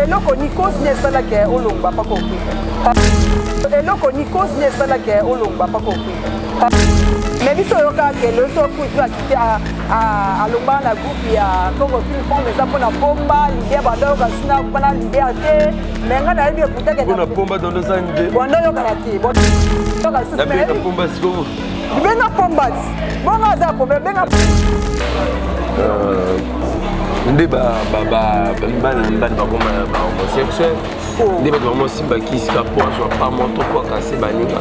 Eloko ni cause ni esalaki olongwa paka okwi. Eloko ni cause ni esalaki olongwa paka okwi. Mais biso oyokaka ke lelo so kutu akiti alongwaka na groupe ya Congo Film Fond eza mpona pomba leader banda oyoka sina mpona leader te mais ngai nayebi ekutake mpona pomba dondo eza nde banda oyokana te nabenga pomba sikoyo benga pomba ti bongo aza problème benga euh, nde bamibali na mibali bakoma na bahomosexuel oh. nde bato bango simba kisi ka po azwa pa moto po akase baninga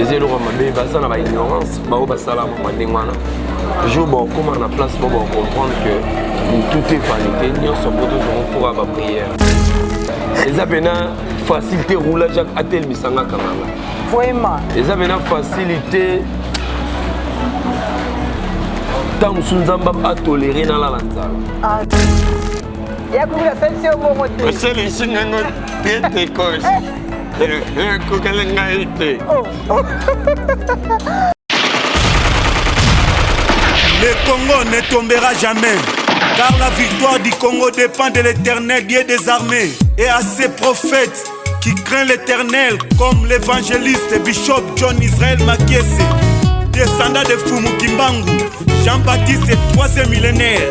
eza eloko mabe baza na baignorance bango basala mwa ndenge wana jour bakokoma na place mo bakocomprendre que tout est vanité nyonso po tozongo foka baprière eza mpena facile te roula jacques atelemisa nga kanganga Vraiment. Eza mena facilité. Ntango mosusu Nzambe atolere nalala nzala. Ah. Ya kubila asalisi yo bongo te. Osalisi ngango te te kos. Ekokala ngai te. Oh. Le Congo ne tombera jamais, car la victoire du Congo dépend de l'éternel Dieu des armées et à ses prophètes qui craint l'éternel comme l'évangéliste Bishop John Israël Makiese, descendant de Fumu Kimbangu, Jean-Baptiste troisième millénaire.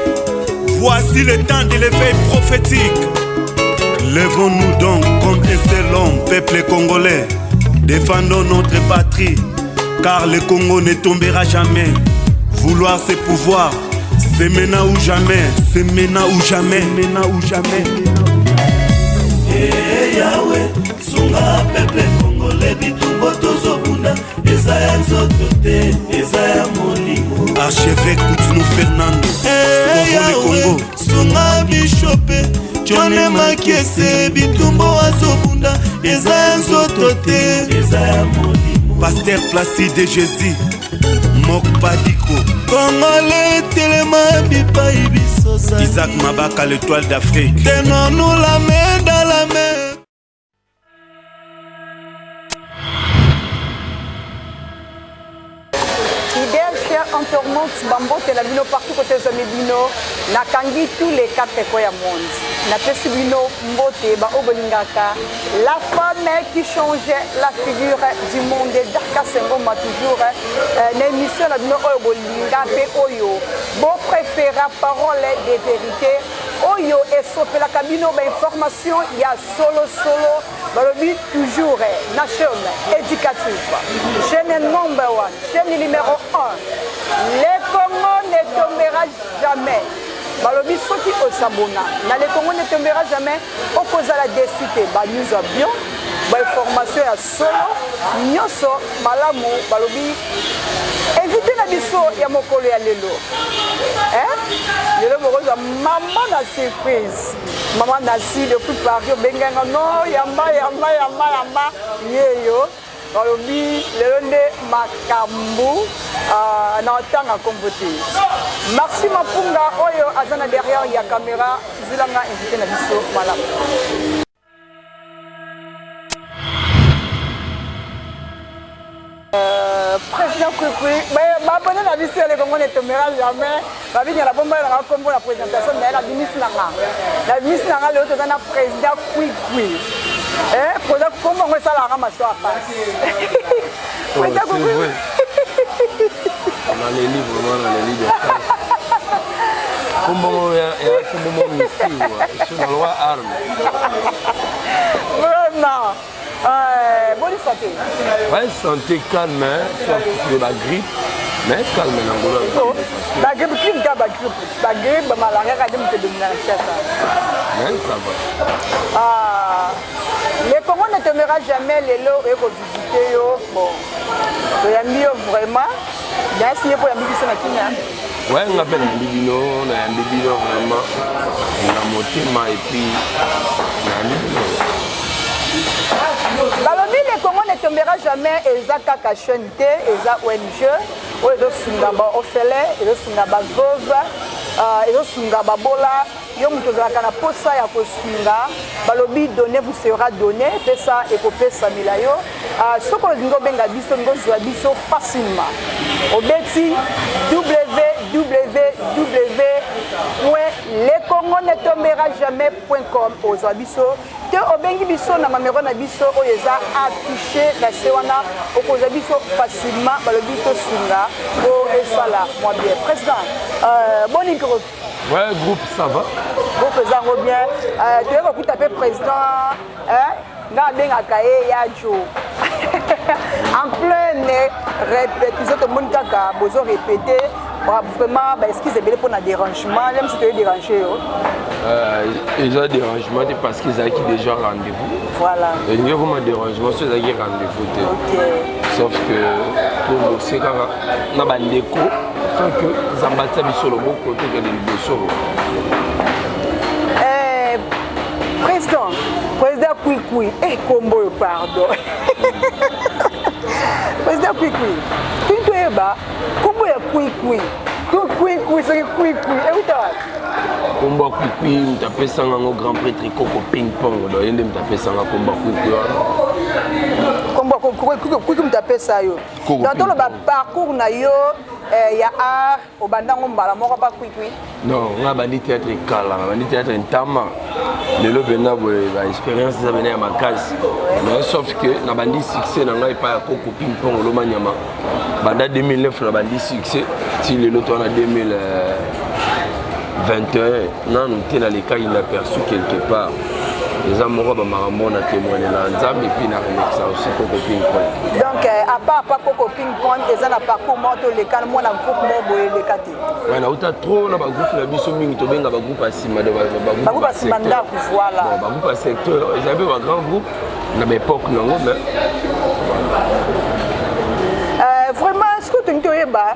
Voici le temps de l'éveil prophétique. Levons-nous donc comme un seul homme, peuple congolais. Défendons notre patrie, car le Congo ne tombera jamais. Vouloir ses pouvoirs, c'est maintenant ou jamais, c'est maintenant ou jamais, maintenant ou jamais. Hey Yahweh, sunga peuple congolais bitumba tozobunda eza ya nzoto te eza ya molimo Archevêque Coutinho Fernando, hey, sauvons le Congo. sunga bishope John Makiese bitumba azobunda eza ya nzoto te eza ya molimo Pasteur Placide de Jésus, Mokpadiko. Congolais telema bipai biso Isaac Mabaka, l'étoile d'Afrique. Tenons-nous la main dans la main. Fidèle cher internaute, bambote na bino partout côté ezwami bino, nakangi tous les quatre coins ya monde. Napesi bino mbote ba oyo bolingaka la femme qui change la figure du monde Darka Sengoma toujours euh, na émission na bino oyo bolinga mpe oyo bo préféra parole de vérité oyo esopelaka bino ba information ya solo solo balobi toujours na chaîne éducative chaîne number one chaîne numéro 1 le Congo ne tombera jamais balobi soki osabona na le Congo ne tombera jamais okozala desu te ba news ya bien ba information ya solo nyonso malamu balobi invité na biso ya mokolo ya lelo eh? lelo bokozwa mama na surprise mama nasi depuis paris obenganga no yamba yamba yamba yamba yeyo balobi lelo nde makambo uh, na otanga nkombo te merci mapunga oyo aza na derrière ya caméra zwilanga invité na biso malamu Euh, président Kwikwi, babone na biso ya le Congo ne tombera jamais. Babinga na bomba na kombo na présentation na na bimisi na nga. Na bimisi na nga lelo toza na président Kwikwi. Eh, président kombo ngo esalaka mashwa pasi. Président Kwikwi. Naleli vraiment naleli de kombo ngo ya kombo mo mystique quoi. Sur la loi arme. Vraiment. Euh, boni santé Ouais, santé calme, hein, sauf que la grippe, mais calme na ngolo. Oh, ba grippe crime ka ba grippe, ba grippe ba malaria ka dem te domina na Kinshasa. Mais ça va. Ah, le Congo ne tombera jamais lelo eko visiter yo. Bon. Toyambi yo vraiment. Nasi ye po yambi biso na Kenya. Ouais, nga pe nayambi bino, nayambi bino vraiment na motema et puis nayambi bino. Balobi le Congo ne tombera jamais eza kaka chaîne te, eza ONG oyo ezosunga ba orphelin, ezosunga ba veuve, euh, ezosunga babola. Yo moto ozalaka na posa ya kosunga, balobi donne vous sera donné, pesa ekopesamela yo. Ah, soki olingi obenga biso, olingi ozwa biso facilement, obeti www le congo ne tombera jamais com, ozwa biso te. Obengi biso na mamero na biso oyo eza affiché na se wana, okozwa biso facilement. Balobi tosunga po esala mwa bien. Président, boni groupe? Ouais, groupe ça va. Groupe eza yango bien. Toyei kokuta mpe président nga abengaka ye ya Jo en pleine répétition. Tomoni kaka bozo répété. Vraiment, baexcuse ebele mpona dérangement lem, si toye dérange yo. Eza dérangement te parce que ezalaki déjà rendez-vous. Voilà. Elingi ekoma dérangement so ezalaki rendez-vous te. Sauf que tobose kaka na bandeko afin que Nzambe atia biso loboko, tokende liboso. Président, président Kwikwi, e kombo oyo, pardon, président Kwikwi, tuni toyeba kombo ya Kwikwi. Kwikwi, soki Kwikwi euta wapi? Kombo ya Kwikwi, moto apesanga yango grand prêtre Koko Ping Pong. Do ye nde moto apesanga kombo ya Kwikwi wana. Kombo Kwikwi, moto apesa yo? Donc toloba parcours na yo ya art, obandango mbala moko pa Kwikwi? Non, nga bandi théâtre kala, bandi théâtre ntama. Lelo mpenza boye baexpérience eza pena ya makasi, mais sauf que na bandi succès na ngai epai ya Koko Ping Pong Oloma Nyama banda 2009. Na bandi succès ti lelo to wana 2021, nanu te nalekaki inaperçu quelque part. Eza moko bamakambo na témoignela Nzambe, et puis na remercia aussi Koko Ping Pong. Donc à part pa Koko Ping Pong, eza na parcours moko toleka mwana groupe moko boye eleka te? Ouais, nauta trop na bagroupe na biso mingi, tobenga bagroupe ya nsima. Bagroupe ya nsima ndako, voilà. Bagroupe ya secteur ezali mpe bagrand groupe na baépoque nango, mais Vraiment, soki tolingi toyeba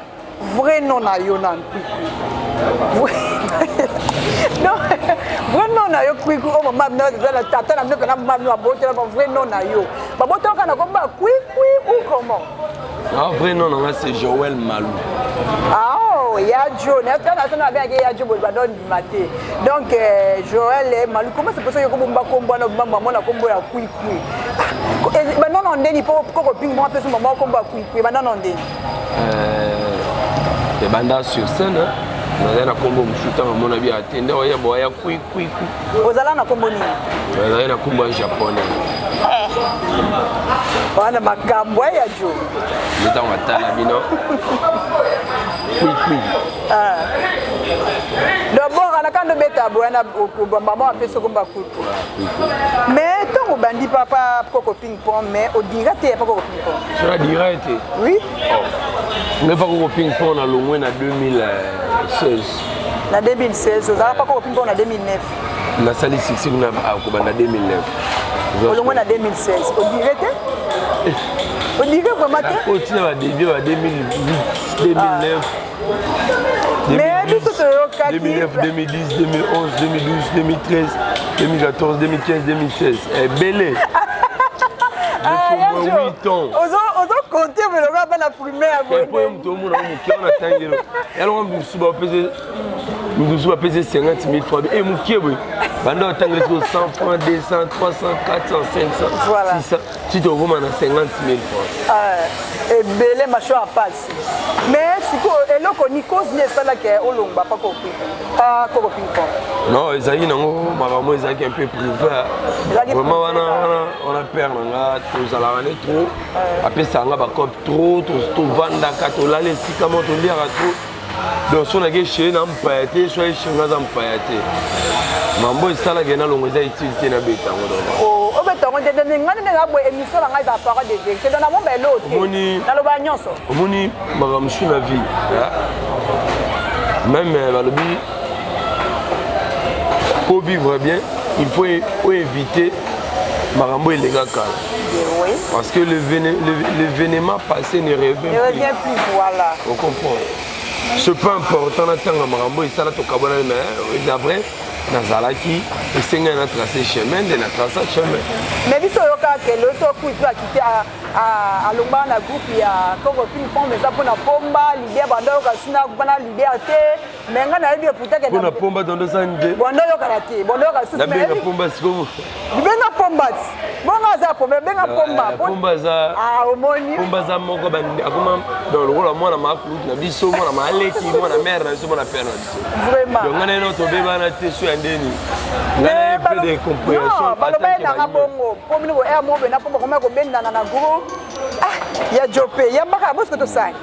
vrai nom na yo na Kwikwi, non, vrai nom na yo Kwikwi oyo mama bino eza na tata na bino mpena, mama bino babotela ba vrai nom na yo, babotelaka na komba Kwikwi ou comment? Ah, vrai nom na nga c'est Joël Malou. Ah, oh, ya Jo na babengaki ya Jo boye, badondima te. Donc Joël Malou, comment c'est possible kobomba kombo wana, obimba mama na kombo ya Kwikwi? Banano ndeni mpo Koko Ping moko apesi mama kombo ya Kwikwi, banano ndeni? Ebanda sur scène, nazali na kombo mosusu. Ntango amona bi ate nde oya boya kwikwi. Ozala na kombo nini? Nazali na kombo ya japonais. Wana makambo ya Jo. Nde ntango atala bino kwikwi. D'abord anaka ndobeta boya na mama apesi komba kwikwi, mais ntango obandi papa Koko Ping Pong, mais odira te ya pa Koko Ping Pong? Sona dira ete? Oui. Ngai pa Koko Ping Pong na longwe na 2016. Na 2016? Ozala pa Koko Ping Pong na 2009? Nasali succès kuna kobanda 2009. Olongwe na 2016, odire te? Odire vraiment te? Otina badébut ba 2008, 2009. Mais biso toyokaki 2009, 2010, 2011, 2012, 2013, 2014, 2015, 2016, ebele. Ozokonte meloko bana primaire. Boye moto omona moke wana, tangelo yalongo mosusu bapese, mosusu bapese 50 000 francs e mokie boye, banda otangela siko 100 francs, 200, 300, 400, 500, 600, ti tokoma na 50 000 francs. Ebele masho ya pasi. Mais sikoyo eloko ni cause ni esalaki olongwa pa Koko Ping Pong? Non, ezalaki nango makambo ezalaki un peu privé vraiment. Wana wana père na nga, tozalaka ne trop, apesaka nga bacope trop, tovandaka, tolala esika moko, toliaka trop. Donc so nake chez na mpaya te, so aye nga aza mpaya te. Mambo esalaki nalongo eza utile te, nabeta yango donc. Obeta yango te. Ngai nde nga boye, émission na ngai eza parole de vérité, donc namomba eloo te, naloba nyonso. Omoni makambo mosusu na vie, même balobi pour vivre bien, il faut éviter makambo eleka kala, parce que l'événement passé ne revient ne revient plus, voilà. On comprend, c'est pas important natanga makambo esala tokabwana, mais d'après nazalaki esengai na trace chemin, nde na trace chemin. Mais biso oyokaka kelo so Kwikwi akite. Alongwaka na groupe ya Congo Ping Pong, eza mpona Pomba leader, banda oyoka sina mpona leader te. Mais ngai nayebi eputake mpona Pomba tondo osani te. Banda oyokana te, banda oyoka lisusu. Nabenga Pomba sikoyo. Benga Pomba ti bongo aza problème, benga Pomba. Pomba aza Omoni. Pomba aza moko akoma donc lokola mwana makulutu na biso, mwana maleki, mwana mare na biso, mwana père na biso. Vraiment. Donc ngai nano tobebana te so ya ndeni, ngai na ye peu de compréhension. Baloba ye nanga bongo mpo bino boya mo bena mpo bakoma kobendana na groupe. Ah, ya Jope, yambaka bosiko, tosani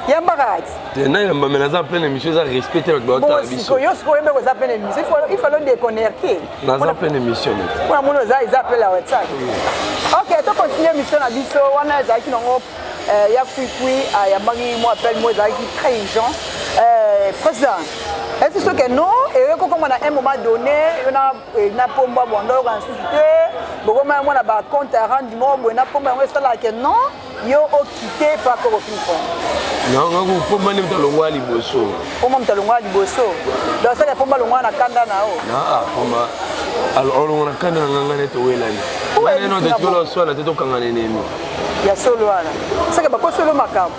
yambaka ati. Te, nayamba me naza pleine émission, eza respect te, bato baotala biso. Yo sikoyo oyembe koza pleine émission, il fallait déconnecter. Naza pleine émission. Mpona moni oza eza appel ya WhatsApp. Ok, to continue émission na biso. Wana ezalaki nango ya Kwikwi ayambaki mo appel mo ezalaki très urgent. Président, est-ce soki non eyoki kokoma na un moment donné yo na Pomba bondo oyoka lisusu te, bokoma yango na bacompte ya rendu moko boye na Pomba, yango esalaka ke non, yo okite pa Koko Ping-Pong? Non, nga Pomba nde moto alongwa liboso. Pomba moto alongwa liboso, donc asala Pomba alongwa na kanda na yo? Na Pomba alongwa na kanda na nganga nete owelani ngai nano totikola oswana te, tokangana enemi. Ya solo wana seke bakosolo makambo.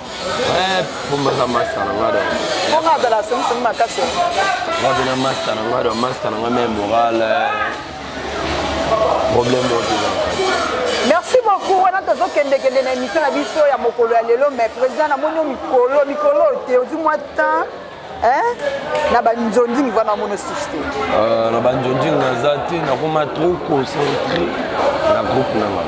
Pomba aza master na nga donc. Mponga azala songisongi makasi. Nga mpe na master na nga donc, master na nga me moral problème moko te eza na kati. Merci beaucoup. Wana tozokendekende na émission na biso ya mokolo ya lelo. Mais président, namoni yo mikolo mikolo te, ozwi mwa temps na banzonzingi wana, namoni osusu te. Na banzonzingi naza te, nakoma trop concentré na groupe na nga.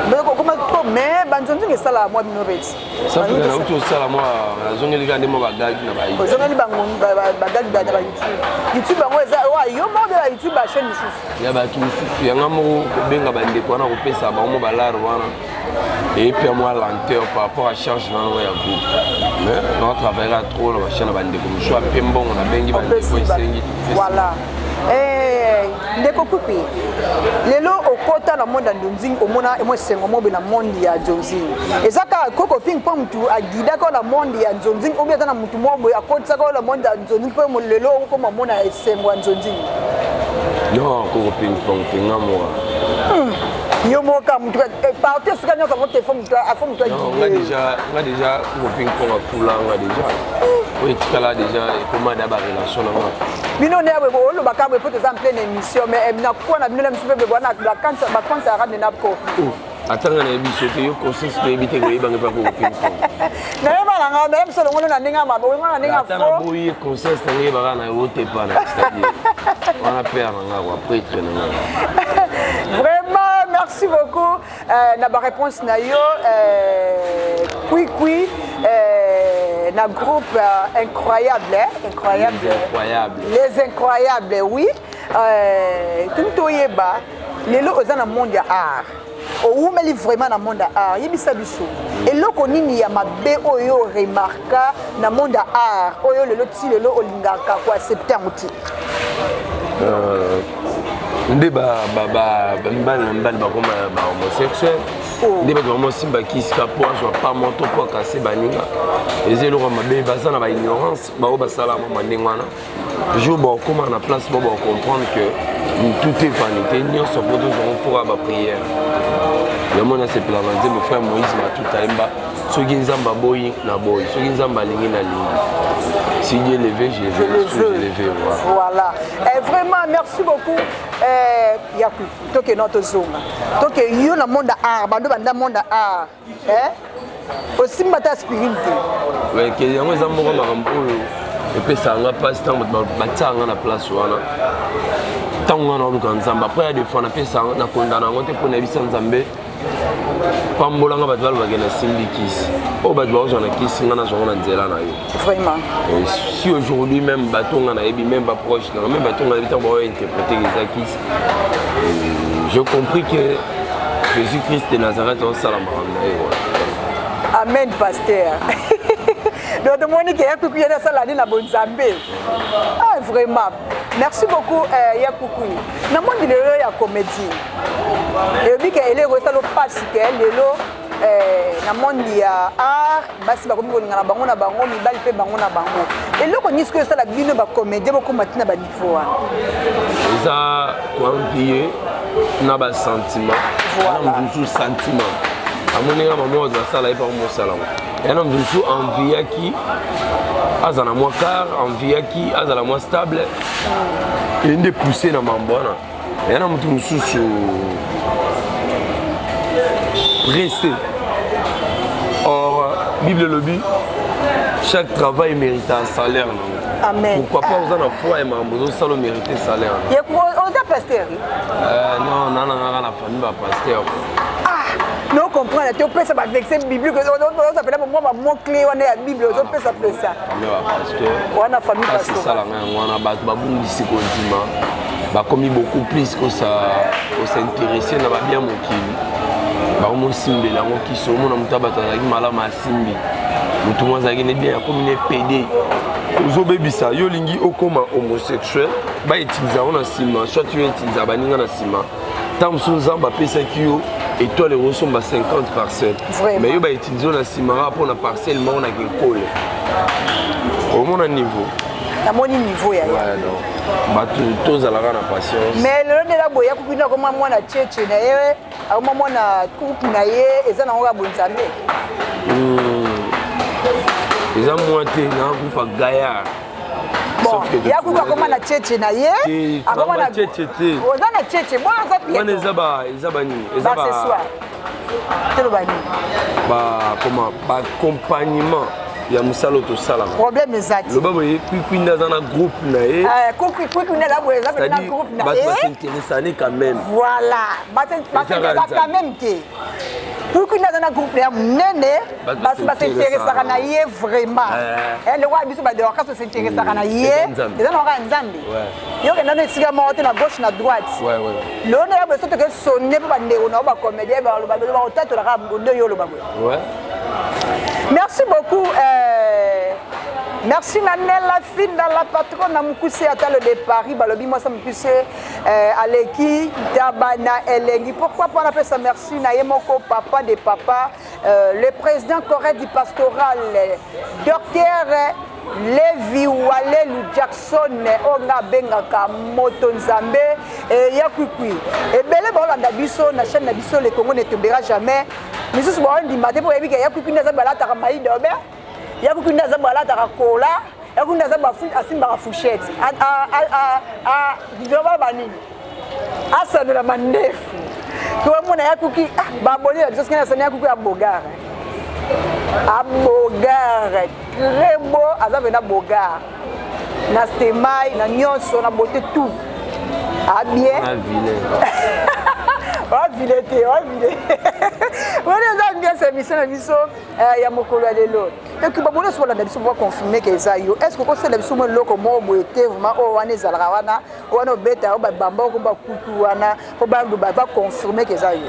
Donc okoma trop, mais banzonzingi esalaka mwa bino beti. Safika nauti osala mwa, nazongeli kaka nde mwa bagagi na ba. Ozongeli bagagi na ba YouTube. YouTube yango eza wa yo moko ba YouTube, bachaîne mosusu? Ya bato mosusu, yanga moko. Kobenga bandeko wana, kopesa bango mo balare wana eyepia mwa lenteur par rapport à charge na ya groupe. Mais na travaillera trop na bachaîne na bandeko mosusu, ape mbongo nabengi bandeko, esengi. Voilà. Ndeko Kupi, lelo okota na monde ya nzonzingi, omona mwa esengo mobe na monde ya nzonzingi? Eza kaka Koko Ping mpo mutu aguidaka na monde ya nzonzingi, obi aza na mutu moko boye akotisaka na monde ya nzonzingi mpo lelo okoma mona esengo ya nzonzingi? Non, Koko Ping Pong te, nga moko. Yo moko kaka, mutu partout esika nyonso yango te, afo mutu. Nga déjà, nga déjà Koko Ping Pong afula nga déjà, oyo etikala déjà ekoma da barelation na nga. Bino nde boye olobaka boye mpo toza en pleine émission, mais nakuwa na bino na misu mpe boye wana bacompte ya rendre na ko. Ata nga nayebi so te, yo conscience toyebi te, koyebanga mpe Koko Ping Pong. Nayeba na nga, nayebi so longono na ndenge ya mabe, olongo na ndenge ya Ata naboyi, conscience na nga eyebaka na yo te, pana c'est-à-dire wana père na nga, kwa prêtre na nga. Vraiment, merci beaucoup na baréponse na yo Kwikwi na groupe Incroyable, hein? Incroyable. Les Incroyables. Les Incroyables, oui. Tuni toyeba, lelo oza na monde ya art, owumeli vraiment na monde ya art, yebisa biso eloko nini ya mabe oyo oremarka na monde ya art, oyo lelo ti lelo olingaka koaccepte yango te? Nde bamibali na mibali bakoma bahomosexuel, nde bato bakoma osimba kisika po azwa pa moto po akase baninga, eza eloko ya mabe. Baza na baignorance bao basala mama ndenge wana. Jour bakokóma na place mo bakocomprendre que tout est vanité, nyonso po tozwango foka baprière. Yango nasepelaka na nzembo frère Moïse Matuta ayemba: soki Nzambe aboyi, naboyi, soki Nzambe alingi, nalingi. Si Dieu le veut, je veux, je le veux. Voilà. Eh, vraiment merci beaucoup. Eh, yaku toke no tozonga, toke yo na monde art, bando banda monde art, eh? Osimba ata aspirine te? Yango eza moko makambo oyo epesaka nga mpasi ntango bato batiaka nga na place wana. Ntango nga naoluka Nzambe, après ya des fois napesa nakondana yango te mpo nayebisa Nzambe: pambolanga, bato balobake nasimbi kisi oyo, bato bakozwa na kisi, nga nazwango na nzela na yo. Vraiment. Et si aujourd'hui même bato nga nayebi, même baproche nanga, même bato nga nayebi, ntango baoyo interprété eza kisi, je compris que Jésus Christ de Nazareth osala makambo na ye wana. Amen, pasteur. Donc tomoni ke ya Kwikwi ye asala nini na bonzambe. Ah, vraiment merci beaucoup. Ya Kwikwi, namoni lelo ya comédie eyobi ke eleko esala mpasi ke lelo na monde ya art basi bakomi kolingana bango na bango, mibali mpe bango na bango. Eloko nini soki esala bino bacomédien bokóma ntina baniveau wana? Eza koenvie na basentiment wana. Mosusu sentiment. Amoni nga mama oyo asala ye mpe mosala yango. Ya na moto mosusu enviaki azala mwa car, enviaki azala mwa stable. Ye nde pousse na mambo wana. Ya na moto mosusu pressé. Or, Bible elobi chaque travail mérite un salaire. Non? Amen. Pourquoi pas oza na foi ya makambo ozosala omérite salaire. Oza pasteur? Non, nana ngaka na famille ba pasteur. Ah, no comprendre te opesa ba verset biblique ozapela mwa ba mot clé wana ya Bible ozopesa pesa. Famille ba pasteur. Wana famille pasteur. Esala nga yango wana bato babungisi kondima bakomi beaucoup plus kosinteresse na babia mokili bakomosimbela yango kisi omona moto ya bato azalaki malamu asimbi moto moko azalaki ne bien akomi ne pede ozobebisa yo olingi okoma homosexuel bautilize yango na nsima soit yo utiliza baninga na nsima ntango mosusu nzambe apesaki yo étoile ekosomba 50 parcelle mais yo bautilize yo na nsima kaka mpo na parcelle moko na kinkole omona niveau namoni niveau ya ya bato tozalaka na patience mais lelo nde na boye akuki akoma mwana cheche na ye akoma mwana coupe na ye eza nango kaka bonzambe eza mwa te na groupe ya gaillard. Bon, ya kuku akoma na cheche na ye, akoma na cheche te, oza na cheche bona oza piètre wana eza ba eza ba nini, eza ba accessoire toloba nini, ba comment, ba accompagnement ya mosala oyo tosalaka. Problème eza te. Loba boye kwikwi nde aza na groupe na ye. Kwikwi nde aza boye, eza na groupe na ye. Bato basinteresani quand même. Voilà, basinteresaka quand même te. Kwikwi nde aza na groupe na ye monene, bato basinteresaka na ye vraiment. Lokola biso badorkas tosinteresaka na ye, eza na kaka Nzambe. Yo kenda na esika moko te, na gauche na droite. Lelo nde ya boye so toke sonne mpo bandeko na yo bacomédien baloba bakotatolaka nde yo oloba boye. Merci beaucoup. Merci Nanella Finda, la patronne na Mukuse Atalo de Paris, balobi mwasa Mukuse aleki tabana elengi. Pourquoi pas on appelle ça merci na yemoko papa de papa, le président correct du pastoral, docteur Levi Walelu Jackson oyo nga abengaka moto Nzambe ya kwikwi. Ebele baolanda biso na chaîne na biso Le Congo ne tombera jamais. Misusu baondima te mpo oyebi ke ya kwikwi nde aza balataka maïdobe, ya kwikwi nde aza balataka kola, ya kwikwi nde aza asimbaka fourchette. Banini asanola mandefu toamona ya kuki baboni na biso soki nasani ya kuki ya bogare, abogare très beau, aza mpena bogare na stemai na nyonso na beauté tout abien wavile te wavile wana eza bien. Sa émission na biso ya mokolo ya lelo eki baboni nyonso bolanda biso baconfirme ke eza yo. Est ce que okosala biso mwa eloko moko boye te vraiment oyo wana ezalaka wana wana obeta oyo babamba oko bakuku wana mpo baconfirme ke eza yo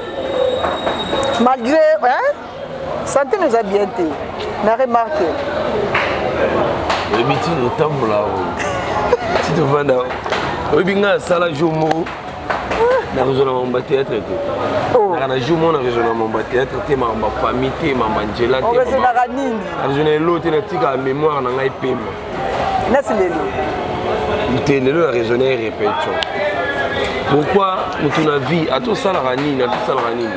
malgré santé no eza bien te na remarque? Oyebi ntina otambola oyo ti tovanda, oyebi ngai asala jour moko nakozwa makambo ya théâtre te. Naka na jour moko nakozwa na makambo ya théâtre te, makambo ya famille te, makambo ya nzela te. Okozonaka nini? Nakozwa na elo te, natikaka mémoire na ngai pema. Nasi lelo. Te, lelo na raisonne répétition. Pourquoi moto na vie ata osalaka nini, ata osalaka nini,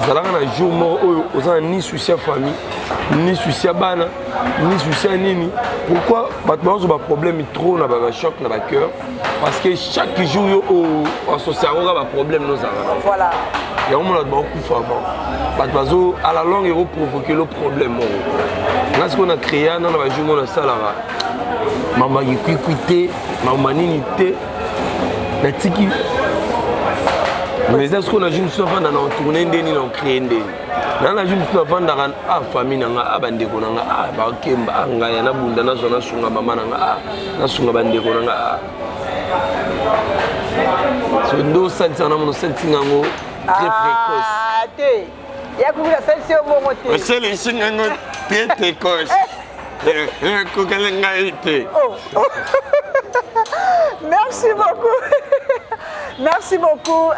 ezalaka na jour moko oyo oza na ni souci ya famille, ni souci ya bana, ni souci ya nini? Pourquoi bato bazozwa baproblème trop na bachoc na bacœur? Parce que chaque jour yo oassocie yango kaka baproblème nozalaka. Voilà. Yango mona bato bakokufa avant, bato bazo à la longue ekoprovoke lo problème moko. Nga sikoyo na créa na na bajour moko nasalaka mambo ya kikwikwi te, mambo ya nini te, natiki. Mais eza sikoyo na jour mosusu navanda na otourne ndeni na ocrée ndeni na jour mosusu navandaka a famille na nga, a bandeko na nga, a bakemba, a ngai ya nabunda, nazwa nasunga mama na nga, a nasunga bandeko na nga, a so nde osalisaka na mona osalisinga yango très précoce. Ah, te ya kuku nasalisi yo bongo te. Osalisi ngango très précoce, ekokala ngai te. Oh. Merci beaucoup. Merci beaucoup,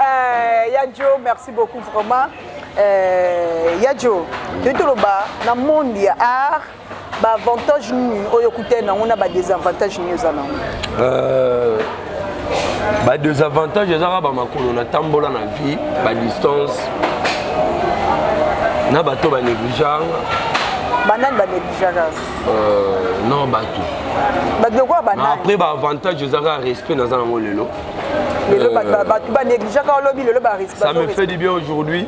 Yadjo. Merci beaucoup vraiment. Yadjo, toloba na monde ya art, ba avantage nini oyo okutani nango na ba désavantage nini oza nango? Ba désavantage ezaka bamakolo natambola na vie, badistance. Na bato banégligeaka nga. Banani banégligeaka? Non, bato. Bato lokola banani? Après, baavantage ezaka respect naza nango lelo. Lelo bato banégligeaka, olobi lelo. Ça me fait du bien aujourd'hui.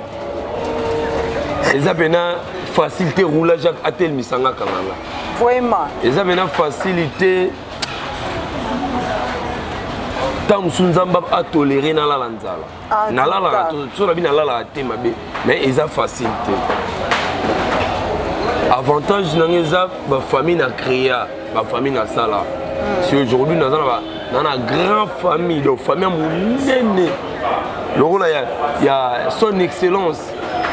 Eza mpena facile te roulage atelemisanga kanganga. Vraiment. Eza mpena facilité. Ntango mosusu Nzambe atolere nalala nzala, nalalaka so nabi nalalaka te mabe, mais eza facile te. Avantage nanga eza bafamille na créa, bafamille nasala. Si aujourd'hui naza na grand famille, donc famille ya monene lokola ya Son Excellence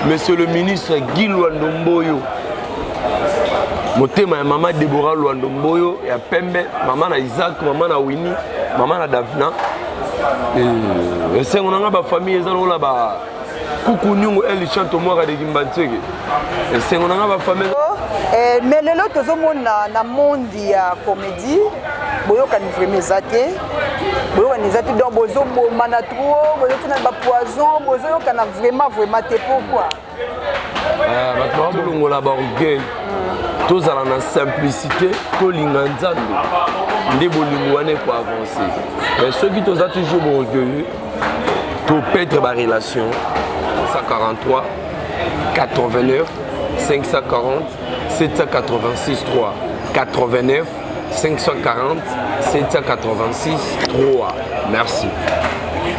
Monsieur le ministre Guy Lwando Mboyo, motema ya mama Débora Lwando Mboyo ya pembe, mama na Isaac, mama na Winnie, mama na Davina. Esengo na nga, bafamille eza lokola ba kuku nyungu el chanto mwaka de Kimbanseke. Esengo na nga, bafamille. Mais lelo tozomona na monde ya comédie, boyokani vraiment eza te, boyokani eza te. Donc bozobomana trop, bozotina bapoison, bozoyokana vraiment vraiment te. Pourquoi? Bato babolongola baorgueil, tozala na simplicité, tolinga Nzambe, nde bolingo wana ekoavance. Mais soki toza toujours baorgueilleux, toperdre barelation. 143 89 540 786 3, 89 540 786 3. Merci.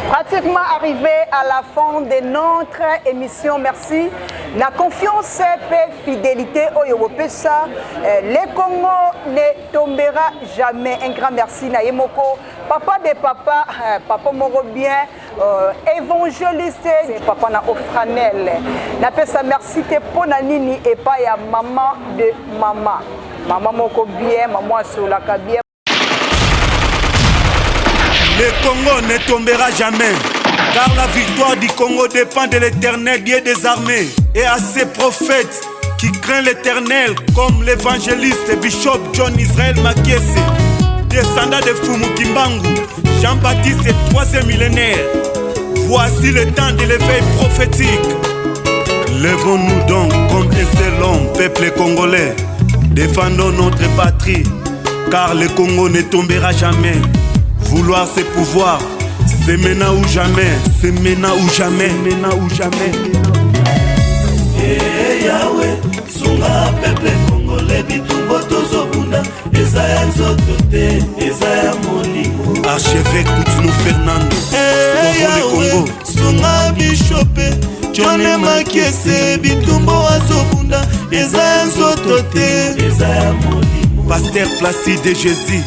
Pratiquement arrivé à la fin de notre émission. Merci. La confiance et fidélité oyo bopesa, le Congo ne tombera jamais. Un grand merci na ye moko, papa de papa, papa moko bien, évangéliste, papa na Ofranel. Napesa merci te mpo na nini epai ya maman de mama, mama moko bien, mama asolaka bien. Le Congo ne tombera jamais, car la victoire du Congo dépend de l'Éternel, Dieu des armées, et à ses prophètes qui craignent l'Éternel, comme l'évangéliste Bishop John Israël Makiese, descendant de Fumu Kimbangu, Jean-Baptiste, troisième millénaire. Voici le temps de l'éveil prophétique. Levons-nous donc comme un seul homme, peuple congolais. Défendons notre patrie, car le Congo ne tombera jamais. Vouloir, c'est pouvoir, c'est maintenant ou jamais, c'est maintenant ou jamais, maintenant ou jamais. Ee Yawe, sunga peuple congolais. Bitumba tozobunda eza ya nzoto te, eza ya molimo. Archevêque Coutinho Fernando, sauvons le Congo. Sunga Bishop John Makiese. Bitumba azobunda eza ya nzoto te, eza ya molimo. Pasteur Placide de Jésus,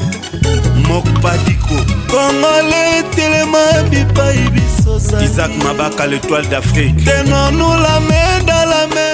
Mokpadiko. Congolais, telema bipai biso. Isaac Mabaka, l'étoile d'Afrique. Tenons-nous la main dans la main.